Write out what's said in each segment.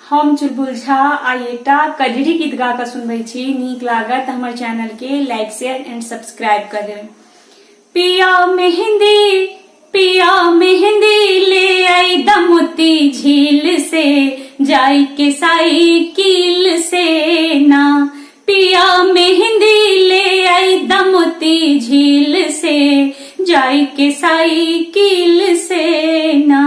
हम चुलबुल झा आइ एकटा कजरी गीत गा कऽ सुनबै छी। नीक लागत हमर चैनल के लाइक, शेयर एंड सब्सक्राइब कऽ देब। पिया मेहंदी, पिया मेहंदी ले आई दमोती झील से, जाई के साइकिल से ना। पिया मेहंदी ले आई दमोती झील से, जाई के साइकिल से ना।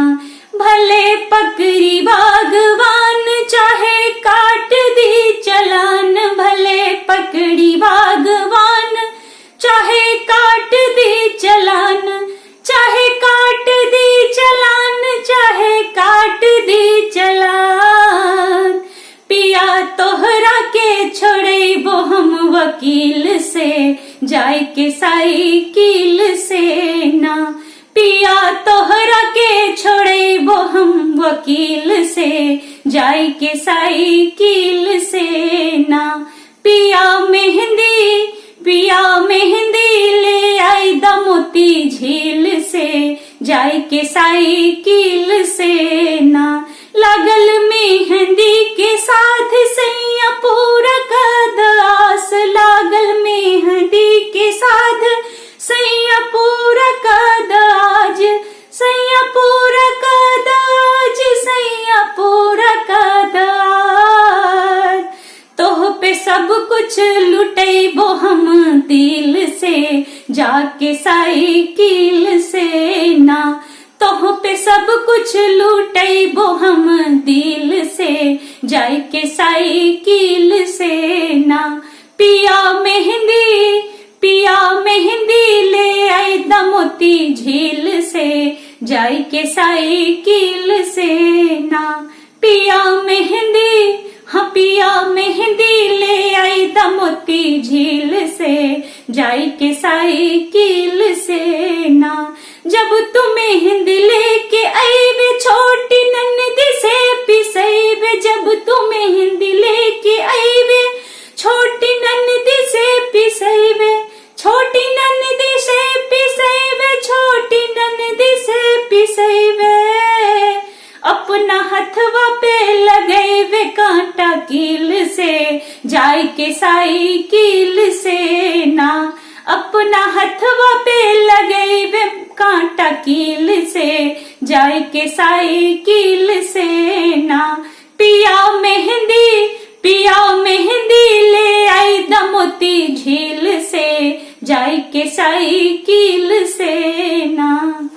भले पकड़ी बागवान चाहे काट दी चलान, भले पकड़ी बागवान चाहे काट दी चलान, चाहे काट दी चलान, चाहे काट दी चलान। पिया तोहरा के छोड़ेबो हम वकील से, जाय के साइकिल से ना। पिया तोहरा के छोड़ेबो हम वकील से, जाय के साइकिल से ना। पिया मेहंदी, पिया मेहंदी ले आई दमोती झील से, जाय के साइकिल से ना। लागल मेहंदी के साथ सैया पूरा कद आस, लागल मेहंदी के साथ सैया पूरा कद आज, सैया पूरा कद आज, सैया पूरा कद आज। तोह पे सब कुछ लुटेबो हम दिल से, जाके साइकिल से ना। तोह पे सब कुछ लुटेबो हम दिल से, जाय के साइकिल से ना। पिया मेहंदी, पिया मेहंदी ले आई दमोती झील से, जाय के साइकिल से ना। पिया मेहंदी, हाँ पिया मेहंदी ले आई दमोती झील से, जाय के साइकिल से ना। जब तू मेहंदी लेके आईबे छोटी ननदी से पिसैबे, जब तू मेहंदी लेके आईबे छोटी ननदी से पिसैबे, छोटी ननदी से पिसैबे, छोटी ननदी से पिसैबे। अपना हथवा पे लगैबे कांटा कील से, जाय के साइकिल से ना। अपना हथवा पे लगैबे कांटा कील से, जाय के साइकिल से ना। पिया मेहंदी, पिया मेहंदी ले आई दमोती झील से, जाय के साइकिल से ना।